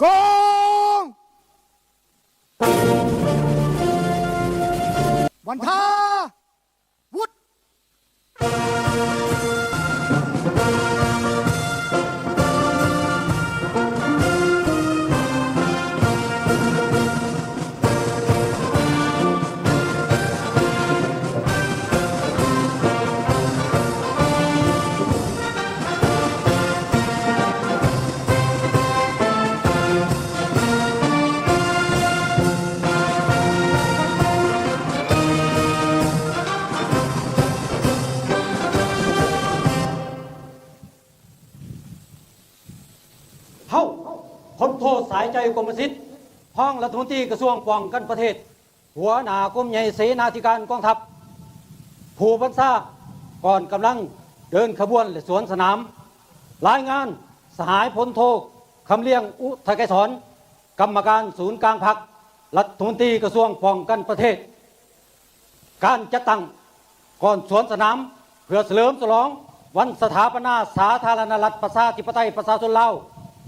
ກອງ ບັນທາວຸດ. ເຮົາ ພົນໂທ ສາຍໃຈ ກົມມະສິດ ຮອງລັດຖະມົນຕີກະຊວງປ້ອງກັນປະເທດ ຫົວໜ້າກົມໃຫຍ່ເສນາທິການກອງທັບ ຜູ້ບັນຊາກອນກຳລັງເດີນຂະບວນ ແລະ ສວນສະໜາມ. ລາຍງານ ສະຫາຍພົນໂທ ຄຳລຽງ ອຸທະໄກສອນ ກຳມະການສູນກາງພັກ ລັດຖະມົນຕີກະຊວງປ້ອງກັນປະເທດ. ການຈັດຕັ້ງກ່ອນສວນສະໜາມ ເພື່ອສະເຫຼີມສະຫຼອງວັນສະຖາປະນາສາທາລະນະລັດ ປະຊາທິປະໄຕ ປະຊາຊົນລາວ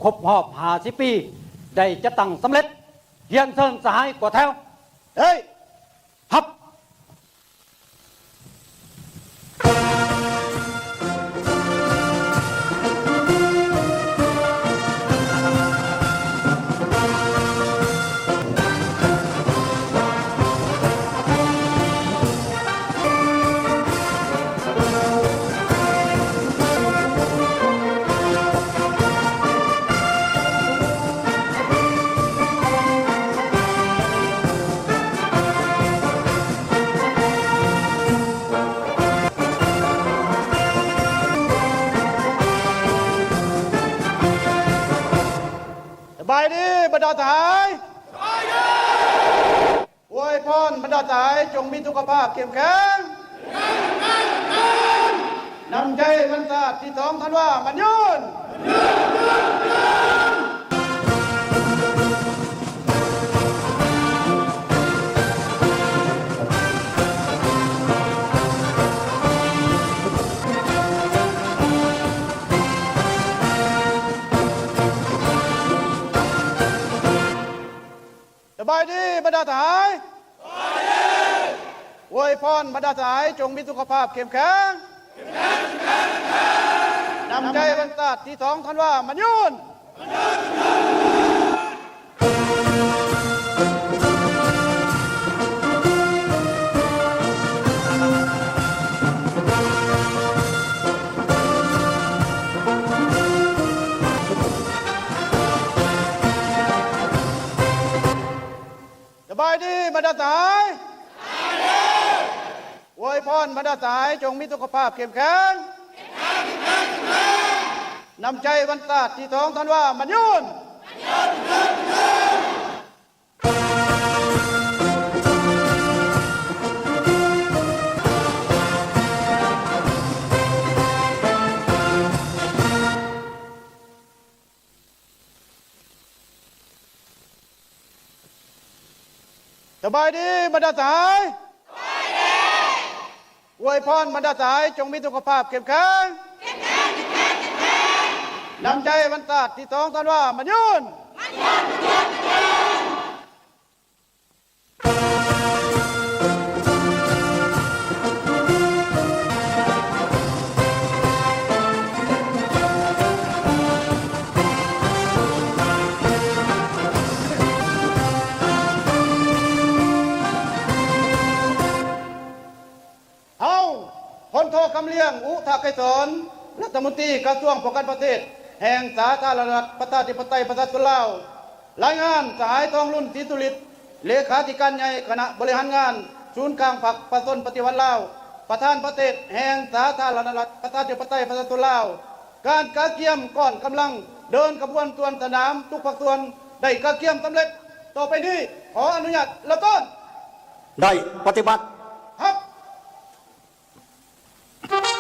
ຄົບຮອບຫ້າສິບປີ ໄດ້ຈັດຕັ້ງສຳເລັດ. ຮຽນເຊີນສະຫາຍກວດແຖວ. ເອີຍ! ຮັບ! ສະບາຍດີບັນດາສະຫາຍ. ອວຍພອນບັນດາສະຫາຍ ຈົ່ງມີສຸຂະພາບເຂັ້ມແຂງ. ນຳໃຈວັນຊາດທີສອງທັນວາໝັ້ນຍືນ. ສະບາຍດີບັນດາສະຫາຍ. ອວຍພອນບັນດາສະຫາຍ ຈົ່ງມີສຸຂະພາບເຂັ້ມແຂງ. ນຳໃຈວັນຊາດທີສອງທັນວາໝັ້ນຍືນ. ສະບາຍດີບັນດາສະຫາຍ. ອວຍພອນບັນດາສະຫາຍ ຈົ່ງມີສຸຂະພາບເຂັ້ມແຂງ. ນຳໃຈວັນຊາດທີສອງທັນວາໝັ້ນຍືນ. ສະບາຍດີບັນດາສະຫາຍ. ອວຍພອນບັນດາສະຫາຍ ຈົ່ງມີສຸຂະພາບເຂັ້ມແຂງ. ນຳໃຈວັນຊາດທີສອງທັນວາໝັ້ນຍືນ. ເຮົາ ພົນໂທ ຄຳລຽງ ອຸທະໄກສອນ ລັດຖະມົນຕີກະຊວງປ້ອງກັນປະເທດ ແຫ່ງສາທາລະນະລັດ ປະຊາທິປະໄຕ ປະຊາຊົນລາວ, ລາຍງານສະຫາຍ ທອງລຸນ ສີສຸລິດ ເລຂາທິການໃຫຍ່ຄະນະບໍລິຫານງານສູນກາງພັກປະຊາຊົນປະຕິວັດລາວ, ປະທານປະເທດແຫ່ງສາທາລະນະລັດ ປະຊາທິປະໄຕ ປະຊາຊົນລາວ, ການກະກຽມກ້ອນກຳລັງເດີນຂະບວນສວນສະໜາມທຸກພາກສ່ວນໄດ້ກະກຽມສຳເລັດ. ຕໍ່ໄປນີ້ ຂໍອະນຸຍາດເລີ່ມຕົ້ນ. ໄດ້ປະຕິບັດ. ຮັບ. ເຮົາ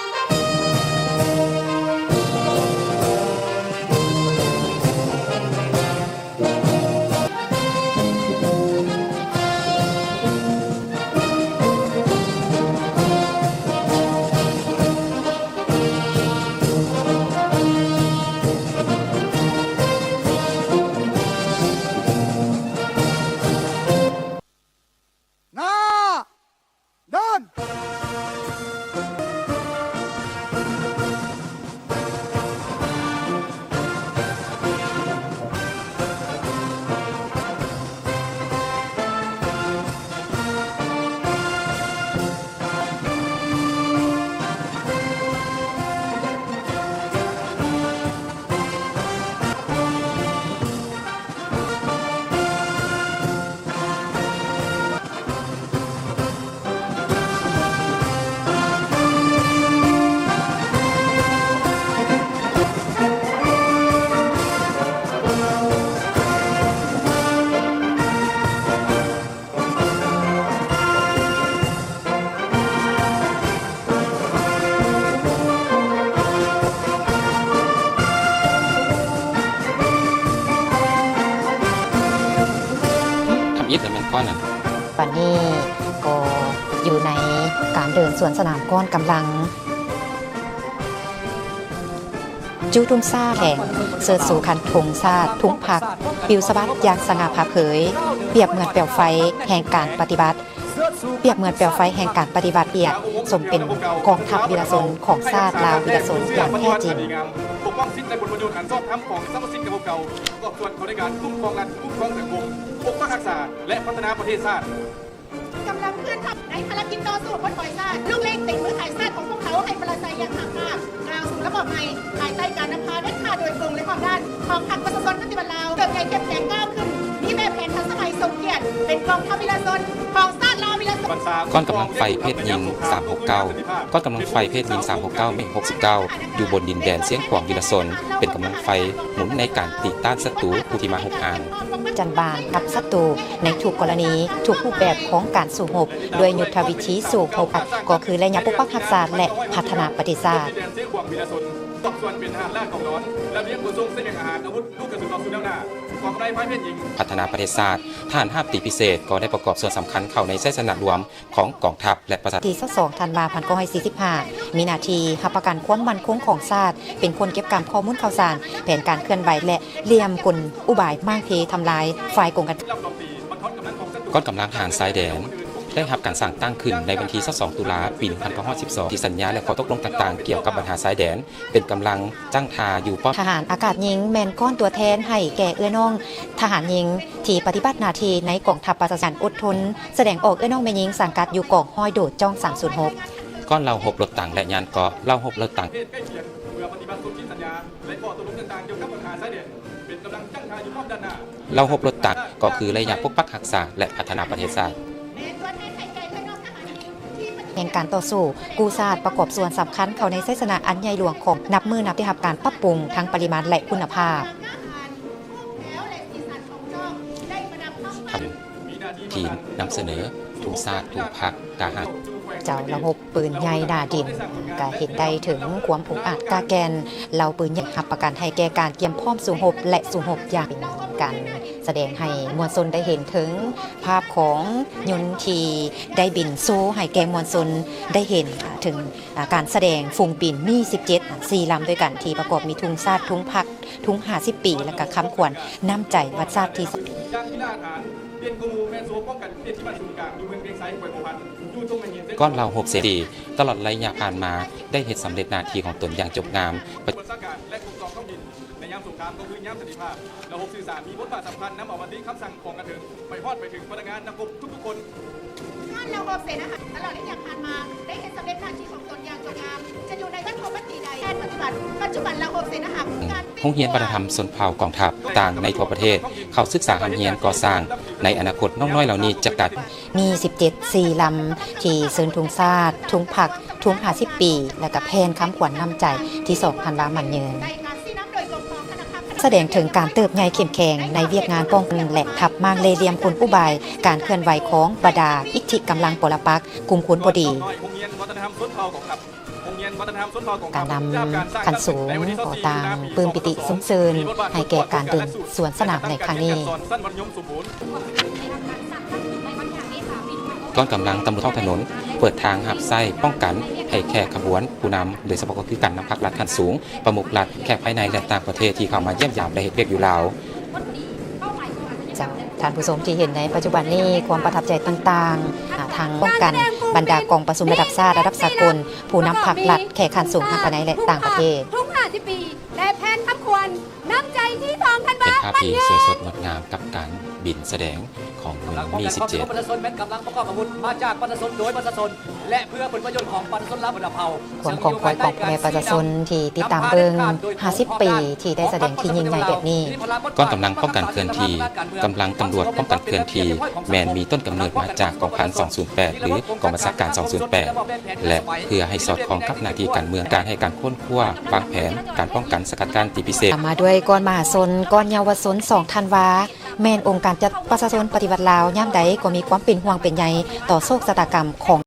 ບັດນີ້ກໍຢູ່ໃນການເດີນສວນສະໜາມກ້ອນກຳລັງ. ຈູ້ຕຸ້ມຊາແຂງເຊີດຊູຄັນທຸງຊາດ, ທຸງພັກ, ປິວສະບັດຢ່າງສະຫງ່າຜ່າເຜີຍ, ປຽບເໝືອນແປວໄຟແຫ່ງການປະຕິວັດ, ປຽບເໝືອນແປວໄຟແຫ່ງການປະຕິວັດ ປຽບສົມເປັນກອງທັບວິລະຊົນຂອງຊາດລາວວິລະຊົນຢ່າງແທ້ຈິງ. ປົກປ້ອງສິດ ແລະ ຜົນປະໂຫຍດອັນຊອບທຳຂອງສະມາຊິກພວກເຂົາ, ປະກອບສ່ວນເຂົ້າໃນການຄຸ້ມຄອງລັດ, ຄຸ້ມຄອງສັງຄົມ, ປົກປັກຮັກສາ ແລະ ພັດທະນາປະເທດຊາດ. ກຳລັງເຄື່ອນທັບໃນພາລະກິດຕໍ່ສູ້ປົດປ່ອຍຊາດ, ລູກເລັກເຕັມມືຂາຍຊາດຂອງພວກເຂົາໃຫ້ປະລາໄຊຢ່າງຫ້າມພາດ, ກ້າວສູ່ລະບອບໃໝ່ ພາຍໃຕ້ການນຳພາເດັດຂາດໂດຍກົງ ແລະ ຮອບດ້ານຂອງພັກປະຊາຊົນປະຕິວັດລາວ ເຕີບໃຫຍ່ເຂັ້ມແຂງກ້າວຂຶ້ນ, ມີແບບແຜນທັນສະໄໝສົມກຽດ ເປັນກອງທັບວິລະຊົນຂອງຊາດລາວວິລະຊົນ. ກ້ອນກຳລັງໄຟເພດຍິງ ສາມຫົກເກົ້າ ກ້ອນກຳລັງໄຟເພດຍິງ ສາມຫົກເກົ້າ ເມັກຫົກສິບເກົ້າ ຢູ່ບົນດິນແດນຊຽງຂວາງວິລະຊົນ ເປັນກຳລັງໄຟໝູນໃນການຕີຕ້ານສັດຕູຜູ້ທີ່ມາຮຸກຮານ. ຈັນບານກັບສັດຕູໃນທຸກກໍລະນີ, ທຸກຮູບແບບຂອງການສູ້ຮົບດ້ວຍຍຸດທະວິທີສູ້ຮົບ ກໍຄືໄລຍະປົກປັກຮັກຊາດ ແລະ ພັດທະນາປະເທດຊາດ. ພັດທະນາປະເທດຊາດ, ທະຫານຮາບຕີພິເສດກໍໄດ້ປະກອບສ່ວນສຳຄັນເຂົ້າໃນໄຊຊະນະລວມຂອງກອງທັບ ແລະ ປະຊາ ທີຊາວສອງ ທັນວາ ພັນເກົ້າຮ້ອຍສີ່ສິບຫ້າ ມີໜ້າທີ່ຮັບປະກັນຄວາມໝັ້ນຄົງຂອງຊາດ, ເປັນຄົນເກັບກຳຂໍ້ມູນຂ່າວສານ, ແຜນການເຄື່ອນໄຫວ ແລະ ລຽມກົນອຸບາຍໝ້າຍເພທຳລາຍຝ່າຍກົງກັນ. ກ້ອນກຳລັງທະຫານຊາຍແດນ ໄດ້ຮັບການສ້າງຕັ້ງຂຶ້ນໃນວັນທີຊາວສອງ ຕຸລາ ປີໜຶ່ງພັນເກົ້າຮ້ອຍສິບສອງ ທີ່ສັນຍາ ແລະ ຂໍ້ຕົກລົງຕ່າງໆ ກ່ຽວກັບບັນຫາຊາຍແດນ ເປັນກຳລັງຈັ້ງທ່າຢູ່ປ້ອມ. ທະຫານອາກາດຍິງແມ່ນກ້ອນຕົວແທນໃຫ້ແກ່ເອື້ອຍນ້ອງທະຫານຍິງ ທີ່ປະຕິບັດໜ້າທີ່ໃນກອງທັບປະຊາຊົນອົດທົນ ສະແດງອອກເອື້ອຍນ້ອງແມ່ຍິງສັງກັດຢູ່ກອງຮ້ອຍໂດດຈ້ອງສາມສູນຫົກ. ກ້ອນເລົາຮົບລົດຖັງ ແລະ ຍານເກາະ, ເລົາຮົບລົດຖັງ ເພື່ອປະຕິບັດສົນທິສັນຍາ ແລະ ຂໍ້ຕົກລົງຕ່າງໆ ກ່ຽວກັບບັນຫາຊາຍແດນ ເປັນກຳລັງຈັ້ງທ່າຢູ່ພ້ອມດ້ານໜ້າ. ເລົາຮົບລົດຖັງ ກໍຄືໄລຍະປົກປັກຮັກສາ ແລະ ພັດທະນາປະເທດຊາດ. ແຫ່ງການຕໍ່ສູ້ກູ້ຊາດ ປະກອບສ່ວນສຳຄັນເຂົ້າໃນໄຊຊະນະອັນໃຫຍ່ຫຼວງຂອງ ນັບມື້ນັບໄດ້ຮັບການປັບປຸງທັງປະລິມານ ແລະ ຄຸນນະພາບ. ທີມນຳສະເໜີທຸງຊາດ, ທຸງພັກ, ກາຫັນ. ເຈົ້າລະຫົບປືນໃຫຍ່ໜ້າດິນ ກະເຫັນໄດ້ເຖິງຄວາມອົງອາດກ້າແກ່ນ. ເລົາປືນໃຫຍ່ຮັບປະກັນໃຫ້ແກ່ການກຽມພ້ອມສູ້ຮົບ ແລະ ສູ້ຮົບຢ່າງເປັນການສະແດງໃຫ້ມວນຊົນໄດ້ເຫັນເຖິງພາບຂອງຍົນທີ່ໄດ້ບິນໂຊໃຫ້ແກ່ມວນຊົນໄດ້ເຫັນເຖິງ ອາ ການສະແດງຝູງບິນມີສິບເຈັດ ສີ່ລຳດ້ວຍກັນ ທີ່ປະກອບມີທຸງຊາດ, ທຸງພັກ, ທຸງຫ້າສິບປີ ແລະ ກະຄຳຂວັນນ້ຳໃຈວັດຊາດທີ່. ກ່ອນເລົາຮົບເສລີ ຕະຫຼອດໄລຍະຜ່ານມາ ໄດ້ເຮັດສຳເລັດໜ້າທີ່ຂອງຕົນຢ່າງຈົບງາມ. ໃນຍາມສົງຄາມກໍຄືຍາມສັນຕິພາບ. ລະບົບສື່ສານມີບົດບາດສຳຄັນນຳເອົາມະຕິຄຳສັ່ງຂອງກະເທີງໄປຮອດໄປເຖິງພະນັກງານນັກຮົບທຸກໆຄົນ. ໂຮງຮຽນວັດທະນະທຳຊົນເຜົ່າກອງທັບຕ່າງໃນທົ່ວປະເທດ ເຂົ້າສຶກສາຮ່ຳຮຽນກໍ່ສ້າງ. ໃນອະນາຄົດ ນ້ອງນ້ອຍເຫຼົ່ານີ້ຈະກາຍ. ມີສິບເຈັດ ສີ່ລຳ ທີ່ເຊີນທຸງຊາດ, ທຸງພັກ, ທຸງຫ້າສິບປີ ແລະ ກະແຜ່ນຄຳຂວັນນ້ຳໃຈ ທີສອງທັນວາໝັ້ນຍືນ. ສະແດງເຖິງການເຕີບໃຫຍ່ເຂັ້ມແຂງໃນວຽກງານປ້ອງກັນ ແລະ ທັບມ້າງເລ່ຫຼ່ຽມກົນອຸບາຍການເຄື່ອນໄຫວຂອງບັນດາອິດທິກຳລັງປໍລະປັກກຸ່ມຄົນບໍ່ດີ. ການນຳຂັ້ນສູງກໍຕ່າງປຶ້ມປີຕິຊົມເຊີນໃຫ້ແກ່ການເດີນສວນສະໜາມໃນຄັ້ງນີ້. ກອງກຳລັງຕຳຫຼວດທ້ອງຖະໜົນເປີດທາງຮັບໃຊ້ປ້ອງກັນໃຫ້ແຂກຂະບວນຜູ້ນຳ, ໂດຍສະເພາະກໍຄືການນຳພັກລັດຂັ້ນສູງ, ປະມຸກລັດ, ແຂກພາຍໃນ ແລະ ຕ່າງປະເທດທີ່ເຂົ້າມາຢ້ຽມຢາມ ແລະ ເຮັດວຽກຢູ່ລາວ. ເຈົ້າ, ທ່ານຜູ້ຊົມທີ່ເຫັນໃນປັດຈຸບັນນີ້ ຄວາມປະທັບໃຈຕ່າງໆ ອາ ທັງປ້ອງກັນບັນດາກອງປະຊຸມລະດັບຊາດ, ລະດັບສາກົນ, ຜູ້ນຳພັກລັດ, ແຂກຂັ້ນສູງທັງພາຍໃນ ແລະ ຕ່າງປະເທດ. ທຸງຫ້າສິບປີ ແລະ ແຜ່ນຄຳຂວັນນ້ຳໃຈທີສອງທັນວາ ເປັນພາບທີ່ສວຍສົດງົດງາມກັບການບິນສະແດງຂອງເມືອງມີສິບເຈັດ. ປະຊາຊົນແມ່ນກຳລັງປະກອບອາວຸດມາຈາກປະຊາຊົນ ໂດຍປະຊາຊົນ ແລະ ເພື່ອຜົນປະໂຫຍດຂອງປະຊາຊົນລາວບັນດາເຜົ່າ. ຄວາມຂອງຄວາຍຂອງພໍ່ແມ່ປະຊາຊົນທີ່ຕິດຕາມເບິ່ງຫ້າສິບປີທີ່ໄດ້ສະແດງທີ່ຍິ່ງໃຫຍ່ແບບນີ້. ກອງກຳລັງປ້ອງກັນເຄື່ອນທີ່, ກຳລັງຕຳຫຼວດປ້ອງກັນເຄື່ອນທີ່ ແມ່ນມີຕົ້ນກຳເນີດມາຈາກກອງພັນສອງສູນແປດ ຫຼື ກອງບັນຊາການສອງສູນແປດ ແລະ ເພື່ອໃຫ້ສອດຄ່ອງກັບໜ້າທີ່ການເມືອງ, ການໃຫ້ການຄົ້ນຄວ້າ, ວາງແຜນ, ການປ້ອງກັນ, ສະກັດກັ້ນ, ຕີພິເສດ. ຕາມມາດ້ວຍກອນມະຫາຊົນ, ກອນເຍົາວະຊົນ ສອງທັນວາ ແມ່ນອົງການຈັດປະຊາຊົນປະຕິວັດລາວ ຍາມໃດກໍມີຄວາມເປັນຫ່ວງເປັນໃຍຕໍ່ໂຊກຊະຕາກຳຂອງ